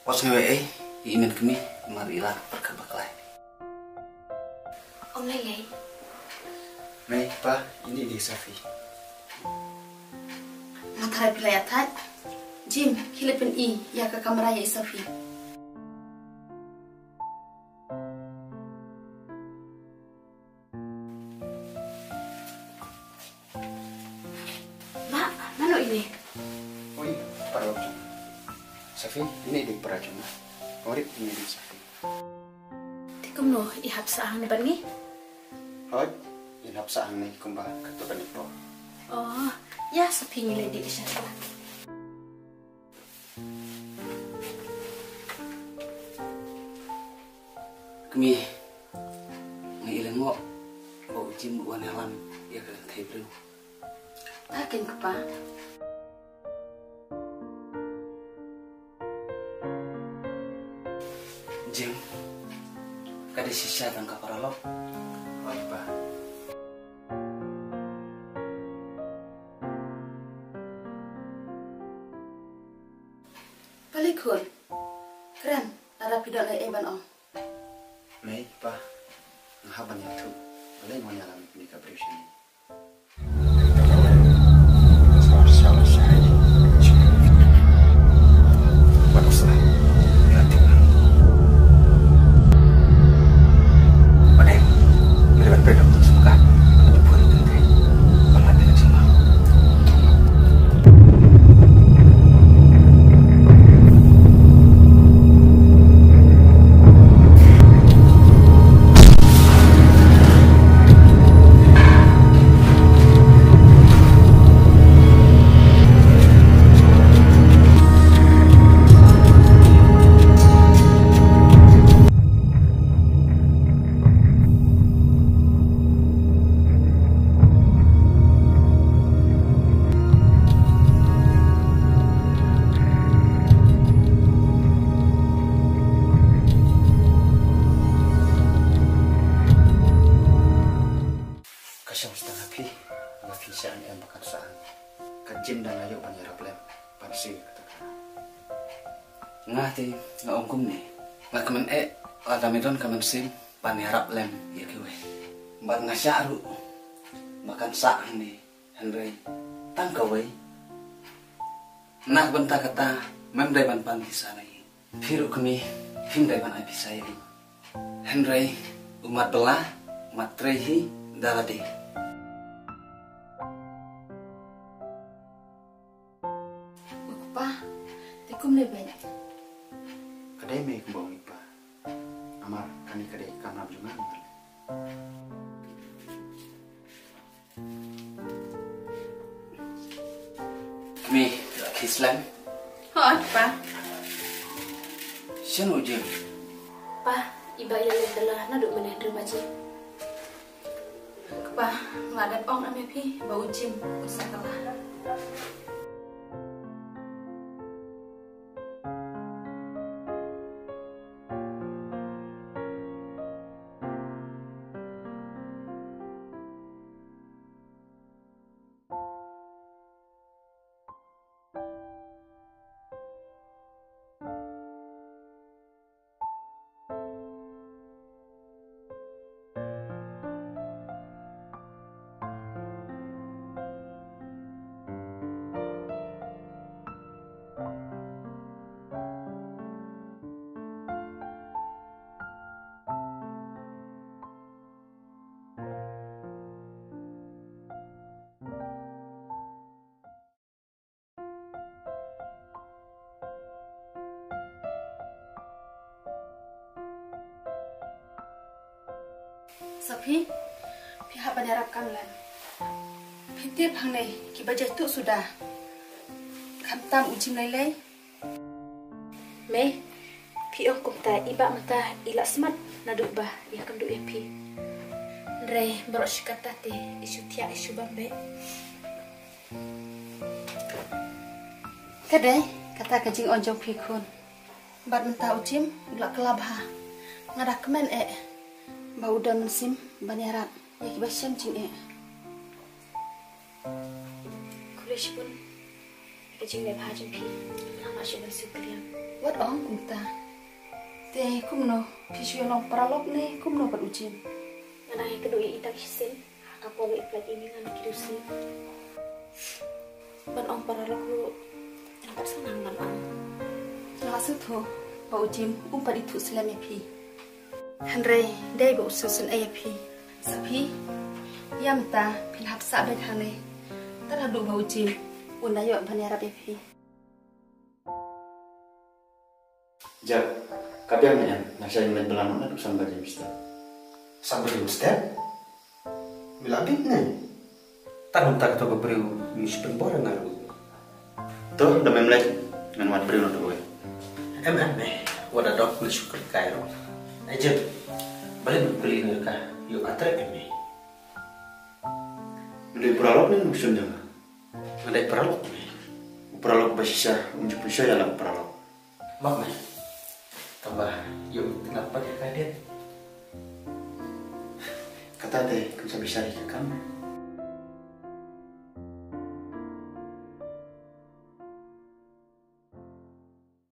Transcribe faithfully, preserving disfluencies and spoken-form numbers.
Wat sngew ei ei, i men kmie, mar i la pyrkhat bakla. Ym lei lei. Mei, pa, ine i dei Safi. Nga tharai phi la ïa thait. Jim, khie leit pyni ïa ka kamra ïa i Safi. Bah, mano ine? Oi, para jong. Safi, ine i dei para jong. Oi, ine i dei Safi. Te kumno i hap sah hangne bad ngi? Hooid, in hap sah hangne kumba katto katne por. Oh, ïa Safi, ngi leit dih sha. Kmie, nga i lyngngoh ba u Jim u wan ïalam ïa ka kynthei briew. Ta keiñ kpa. Jim, ka dei shisha tang ka paralok. Hooid pa. Balei khun? Kren, lada phi don ei ei ban ong. Mei, pa, nga hap ban ïathuh balei nga wan ïalam ïa kane ka briew shane. Ka shong sdang ha phi ba phin shah ne em ba kan sah. Ka Jim dang ïoh ban ïarap lem ban siew kata ka. Nga te nga ong kumne, nga kmen eh lada me don ka mynsiem ban ïarap lem ïa kiwei. Bad nga shah ruh ba kan sah hangne, hynrei tang kawei. Na ka bynta kata mem dei ban pan pisa na i. Phi ruh kmie, phim dei ban ai pisa ïa u. Hynrei u mat bylla, u mat trei hi da lade. U kpa, te kumne beit. Ka dei mei kumba ong i pa. Namar kane ka dei ka kamram jong nga. Kmie, khie slem. Hooid pa. Shano u Jim? Pa, i bah i la leit bylla naduh mynne hynriew baje. Kpa, nga dep ong em ïa phi ba u Jim u sa kylla. Sophie, phi hap ban ïarap kam lem. Phi tip hangne ki ba jaituh suda. Khamtam u Jim lei lei. Mei, phi ong kumta i bah mynta i la smat naduh ba ïakynduh ïa phi. Hynrei baroh shi katta te i shu thiah i shu bam beit. Ka dei kata ka jingong jong phi khun. Bad mynta u Jim u la kylla bha. Nga da kmen eh ba u don mynsiem ban ïarap ïa ki ba shem jingeh. Khublei shibun ka jingleh bha jong phi. Nga la shu ban sngewkhlaiñ. Wat ong kumta. Te kumno, phi shu long paralok ne kumno bad u Jim? Nga dang ïakynduh ïa i tang shisien ha ka por ba i pynlait ïa ngi ngan kiew sien. Ban ong paralok ruh, nga pat sngewsih ban ong. Nga sngewthuh ba u Jim um pat ithuh slem ïa phi. Hynrei dei ba u sngewsih ïa phi. Sa phi, ïa mynta phi la hap sah beit hangne. Tang haduh ba u Jim un da ïoh ban ïarap ïa phi. Jack, ka biang ne em, nga shah ïa leit bylla noh na dep san baje mynstep. San baje mynstep? Me la bit ne? Tang kumta kato ka briew me shu pynbor ïa nga ruh. To, da mem leit, ngan wad briew na to kawei. Em em me, wat da dok ne shu kyrkai ruh. Ai Jack, balei me pynlong ïa ka, ïoh ka trep em me. Me dei paralok ne nongshun jong nga? Nga dei paralok me. U paralok ba shisha um ju pynshoi ïa la u paralok. Map me. Tangba ïoh me tnat pat ïa ka dien. Kata te kam sa bishar ïa ka kam.